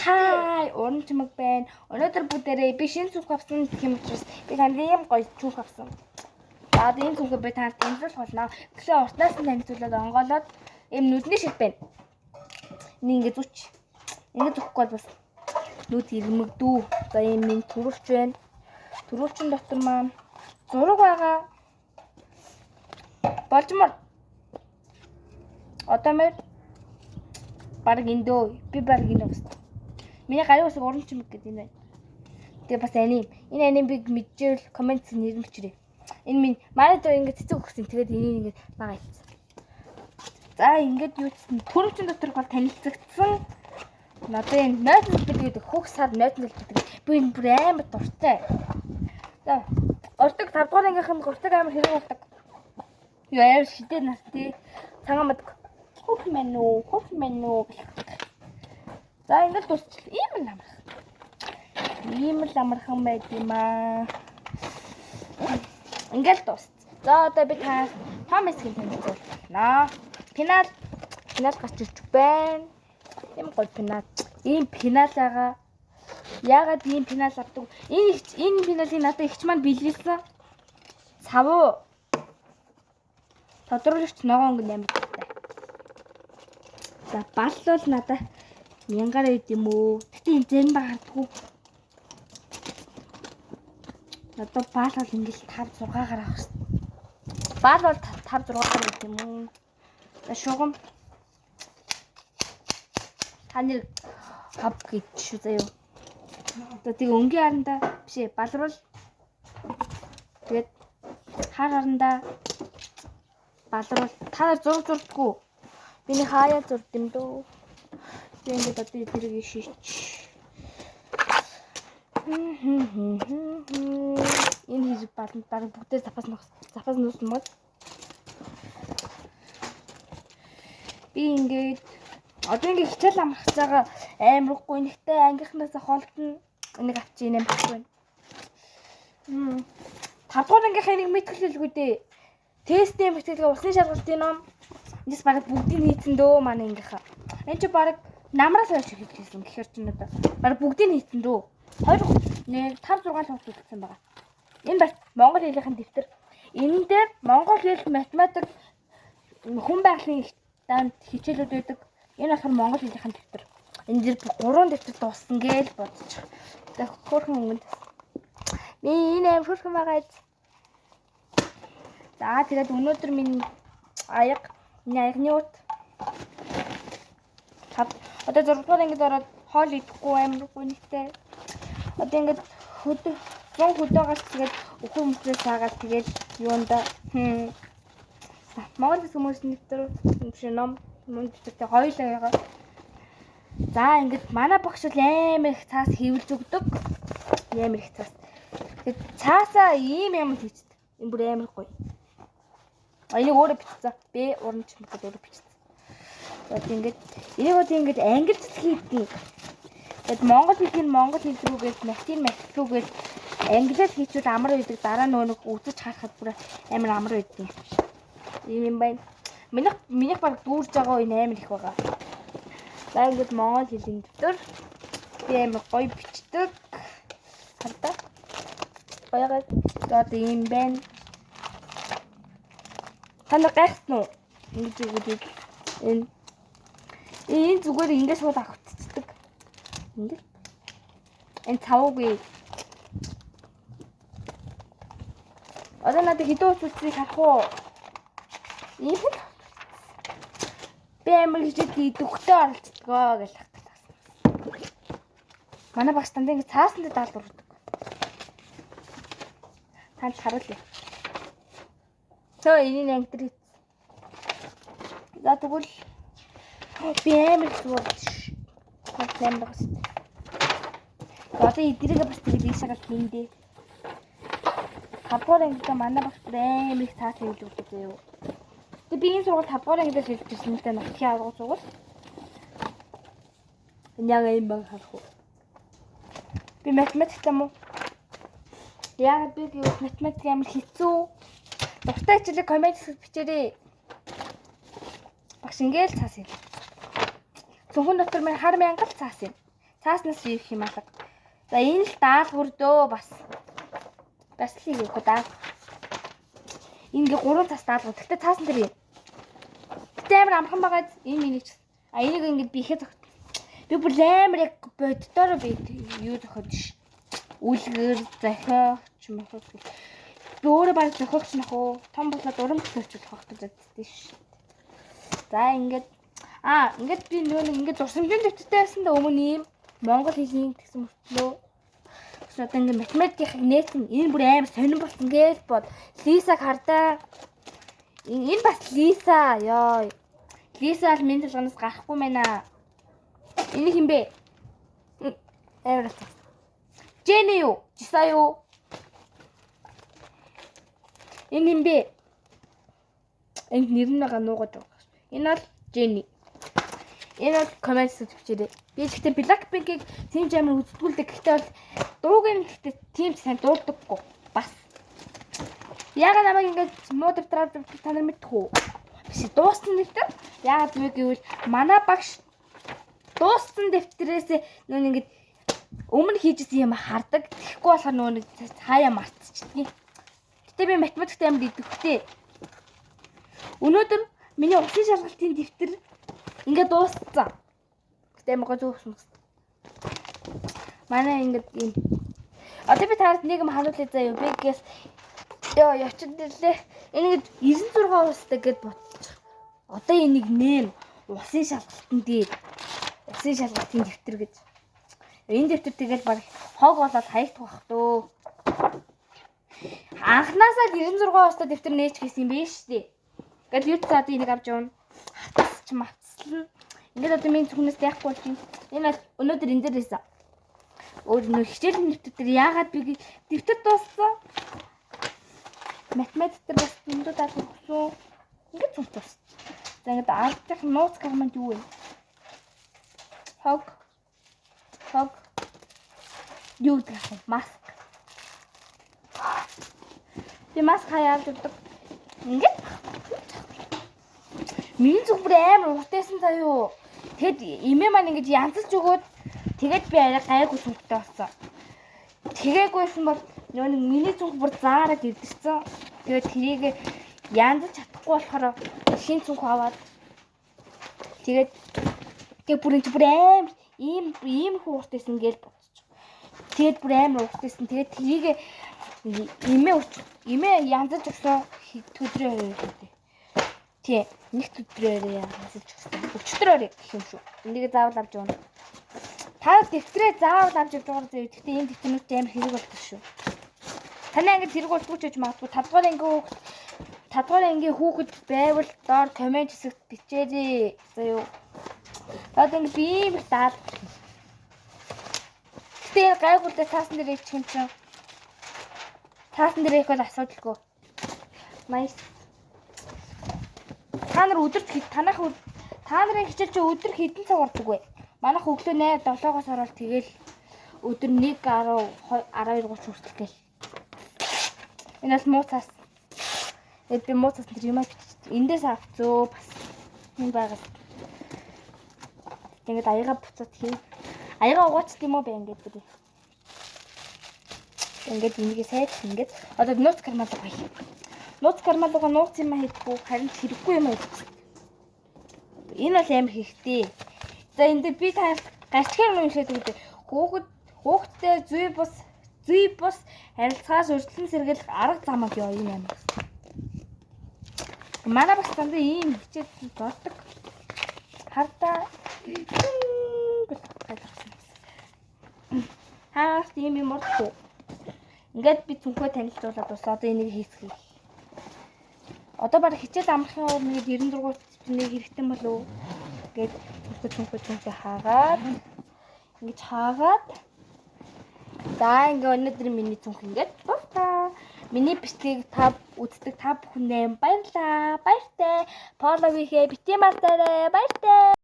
Хай, уран чимэг байна. Өнөөдөр бүгдээрээ би шинэ цүнх авсан гэх юм учраас би танд ийм гоё цүнх авсан. За одоо энэ цүнхээ би танд танилцуулах болно. Тэгэхээр уртнаас нь танилцуулаад онгоолоод ийм нүдний шиг байна. Энийг ингэ зүч. Ингэ зүхгүй бол бас нүд ирмэгдүү. За ийм минь төрүүлч байна. Төрүүлчин дотор маань зураг байгаа. Болжмор. Одоо мэр баг эндөө. Би баг энэ бас. Миний гарын үсэг уран чимэг гэдэг энэ байна. Тэгээ бас аним. Энэ аним би мэдчихвэл коммент нэр нь бичээрэй. Энэ минь манай дөө ингэ цэцэг өгсөн. Тэгээд энийг ингэ бага хийсэн. За ингээд юу гэсэн төрөвчин дотор гол танилцагдсан. Надад энэ нойтон гэдэг хөх сар нойтон гэдэг. Би энэ бүр амар дуртай. За гортог 5 дугаар ангийнхан гортог амар хэрэг болдог. Юу амар шидэ нас тий. Цагаан мад хөх мэн үү, хөх мэн үү гэх. За ингээд дуусчихлаа. Ийм л амархан. Ийм л амархан байд юм аа. Ингээд дууссан. За одоо би та том хэсгийг танилцуулна. Пенал пенал гарч ирж байна. Ийм гоё пенал. Ийм пенал байгаа. Яагаад ийм пенал авдаг? Энэ их энэ пеналыг надад ихч маань бэлгэлсэн. Савуу. Тодруулагч ногоон өнгө амар дуртай. За бал бол надад мянгаар байд юм уу? Гэтэ энэ зарим ба хардггүй. Одоо баал бол ингээл 5 6 гарах хэрэгтэй. Баал бол 5 6 гар байд юм уу? За шугам. Та нэр хав гэж шүү заяа. Одоо тэгээ өнгийн харандаа биш ээ балруул. Тэгээд хар харандаа балруул. Та нар зураг зурдгүү. Миний хаяа зурд юм дөө. Би ингээд одоо эднэрийг шийч. Энэ хийж баланд баг бүгдээ запас нөх запас нүүсэн мод. Би ингээд одоо ингээд хичээл амрах цагаа амархгүй нэгтэй ангийнхнаас холдно. Энийг авчи энэ амархгүй байна. 5 дугаар ангийнхаа нэг мэтгэл хэлгүй дээ. Тестийн мэтгэлгээ усны шалгалтын ном. Эндээс баг бүгдийг хийцэн дөө манай ангийнхаа. Энд чи баг намраас хойш хийжсэн гэхэр чинь одоо баг бүгдийг хийцэн дөө. 2 1 5 6 л хуудас үлдсэн байгаа. Энэ бас монгол хэлийнхэн дэвтэр. Энэ дээр монгол хэл, математик, хүн байгалийн даанд хичээлүүд байдаг. Энэ болохоор монгол хэлийнхэн дэвтэр. Энэ дэр 3 дэвтэр дууссан гээл бодчих. За хөөрхөн өнгөнд. Би энэ аим хөөрхөн байгаа биз. За тэгээд өнөөдөр миний аяга, миний аягны урт. Одоо 6 дугаар ангид ороод хоол идэхгүй амар гүнхтэй. Одоо ингээд хөдөө 100 хөдөө гарч тэгээд өхөр мөхрөө саагаад тэгээд юунда Монгол хүмүүс нэвтэр биш ном мөн дэвтэртэй хоёулаа ягаа. За ингээд манай багш бол амар их цаас хийвэлж өгдөг. Амар их цаас. Тэгээд цаасаа ийм юм хийчихэд. Энэ бүр амар гоё. А энийг өөрөө бичсэн. Би уран чимэд өөрөө бичсэн. За ингээд энийг одоо ингээд ангилж хийдэг. Тэгэд монгол хэлийг нь монгол хэл рүүгээд латин мат рүүгээд англиар хийчихвэл амар байдаг. Дараа нөгөө нэг үзэж харахад бүр амар амар байдаг. Ийм юм байна. Минийх баг дүүрж байгаа үе амар их байгаа. За ингээд монгол хэлний дэвтэр би амар гоё бичдэг. Хардаа. Баягаа. За одоо ийм байна. Та нар гайхсан уу? Ингэж өгөөд энэ энэ зүгээр ингэ шууд авчихдаг. Ингээд энэ цавуугүй. Одоо надад хэдэн ус үлдсэнийг харах уу? Ийм л. Би амар хичээд идэвхтэй оролцдгоо гэж хагталсан. Манай багш дандаа ингэ цаасан дээр даалгавар өгдөг. Танд харуулъя. Төө энийг анги дээр хийсэн. За тэгвэл би амар зүгээр амар бас. Одоо эдгээрээ бас тэгэл ийшээгээ хийндээ. 5 дугаар ангидаа манай багш бүр амар их цаас хийлж өгдөг заяа. Тэгээ би энэ сургууль 5 дугаар ангидаа шилжиж ирсэн л дээ нутгийн арга сургууль. Энэ яг юм баг харах уу? Би математиктай мó? Яагаад би гэвэл математик амар хэцүү. Дуртай хичээлээ коммент хэсэгт бичээрэй. Багш ингээл цаас юм. Цүнхэн дотор минь хар мянгал цаас юм. Цааснаас ирэх юм алга. За энэ л даалгавар дөө бас. Бас л юм даалгавар. Ингээ 3 цаас даалгавар. Гэхдээ цаасан дээр юм. Гэтэ амар амархан байгаа. Энэ миний ч. А энийг ингээд би ихэ зогт. Би бүр амар яг боддороо би юу зохиод ш. Үлгэр зохиогч мохог. Би өөрөө баг зохиогч нах уу? Том болоод уран бүтээлч болох гэж боддоо ш. За ингээд ингээд би нөгөө нэг ингээд дурсамжийн дэвтэртэй байсан да өмнө ийм монгол хэлний тэгсэн мөртлөө. Тэгсэн одоо ингээд математикийг нээсэн энэ бүр амар сонирн болсон гээл бод. Лисаг хардаа. Энэ бас Лиса ёо. Лиса л миний толгоноос гарахгүй мэнэ. Энэ хин бэ? Амар алцсан. Жени юу? Жиса юу? Энэ хин бэ? Энд нэр нь байгаа нуугаад байгаа. Энэ бол Жени. Энэ бол comment бичээрэй. Би гэхдээ Blackpink-ийг тийм ч амар үздэг л дээ. Гэхдээ бол дууг нь гэхдээ тийм ч сайн дуулдаггүй. Бас. Яагаад намайг ингэж муу дэвтэр авч та нар мэдэх үү? Биш дууссан дэвтэр. Яагаад вэ гэвэл манай багш дууссан дэвтрээс нөө ингэж өмнө хийжсэн юм хардаг. Тэгэхгүй болохоор нөө нэг хаяа мартчихдгийг. Гэтэ би математикт амар идэвхтэй. Өнөөдөр миний усын шалгалтын дэвтэр ингээд дууссан. Гэтэ амар гоо зөөхсөн. Манай ингээд ийм. Одоо би таард нэг юм харуулъя заяа. Би гээс ёо явчихд ирлээ. Энэ ингээд 96 уустай гэд бодчих. Одоо энийг нэм усын шалгалтын дээр усын шалгалтын дэвтэр гэж. Энэ дэвтэр тэгэл баг хог болоод хаягдах бах дөө. Анхнаасаа 96 уустай дэвтэр нээч гэсэн юм биш үү? Гэл юу ч цаад энийг авч явна. Хатас ч мацлна. Ингээд одоо миний зүгнээс яахгүй болж байна. Энэ бол өнөөдөр энэ дээр байсан. Өөр нөх хичээлийн дэвтэр дээр яагаад би дэвтэр дууссан? Математик дээр бас зөндөө даалгавар өгсөн. Ингээд зүг дууссан. За ингээд ардах нууц карманд юу вэ? Хог. Хог. Юу гэдэг вэ? Маск. Би маск хаяад өгдөг. Ингээд миний зүг бүр амар уртайсан заяо. Тэгэд эмээ маань ингэж янзалж өгөөд тэгээд би арай гайгүй цүнхтэй болсон. Тэгээгүйсэн бол нөгөө нэг миний зүнх бүр заарад идэрсэн. Тэгээд тэрийг янзалж чадахгүй болохоор шин цүнх аваад тэгээд бүр энэ бүр амар ийм их уртайсан гээл бодчих. Тэгээд бүр амар уртайсан. Тэгээд тэрийг эмээ янзалж өгсөн өдрөө орой. Тий, нэг өдрөө орой янзалж өгсөн. Өчтөр орой гэх юм шүү. Энийг заавал авч явна. Та дэвтрээ заавал авч явж байгаа зөө. Гэхдээ энэ дэвтрнүүд амар хэрэг болдог шүү. Таны ангид хэрэг болдгоо ч гэж магадгүй. 5 дугаар ангийн хүүхэд байвал доор comment хэсэгт бичээрэй. Заа юу. Одоо ингэ би ийм их даал. Гэтэ гайгуулдаа таасан дээр ичих юм чинь. Таасан дээр их бол асуудалгүй. Nice. Та нар өдөрт та нарын хичээл чи өдөр хэдэн цаг ордог вэ? Манайх өглөө 8 7-оос ороод тэгэл өдөр 1 10 12:30 хүртэл гэл. Энэ бол муу цаас. Тэгэд би муу цаас тэр юм бичиж. Эндээс авцөө бас энэ байгаас. Ингээд аяга буцаад хий. Аяга угаацт юм уу бэ ингээд би. Ингээд энийгээ сайд ингээд одоо нууц кармал руу хий. Нууц кармал руу нууц юм хийдэггүй харин хэрэггүй юм хийдэг. Энэ бол амар хэрэгтэй. За энэ дээр би та гарчгаар юм уншаад өгдөө. Хүүхэдтэй зүй бус харилцагаас урьдчилан сэргийлэх арга замыг ёо юм амар. Манай бас дандаа ийм хичээл болдог. Хардаа гэл гайлгсан. Хаас ийм юм урдгүй. Ингээд би цүнхөө танилцуулаад бас одоо энийг хийцгээе. Одоо баг хичээл амрахын өмнө нэг 96 нэг хэрэгтэй болов уу? Ингээд цүнхөө хаагаад ингэж хаагаад за ингээ өнөөдөр миний цүнх ингээд дуусаа. Миний бичлэгийг та үздэг та бүхэндээ баярлалаа. Баяртай. Follow хийхээ бити мартаарай. Баяртай.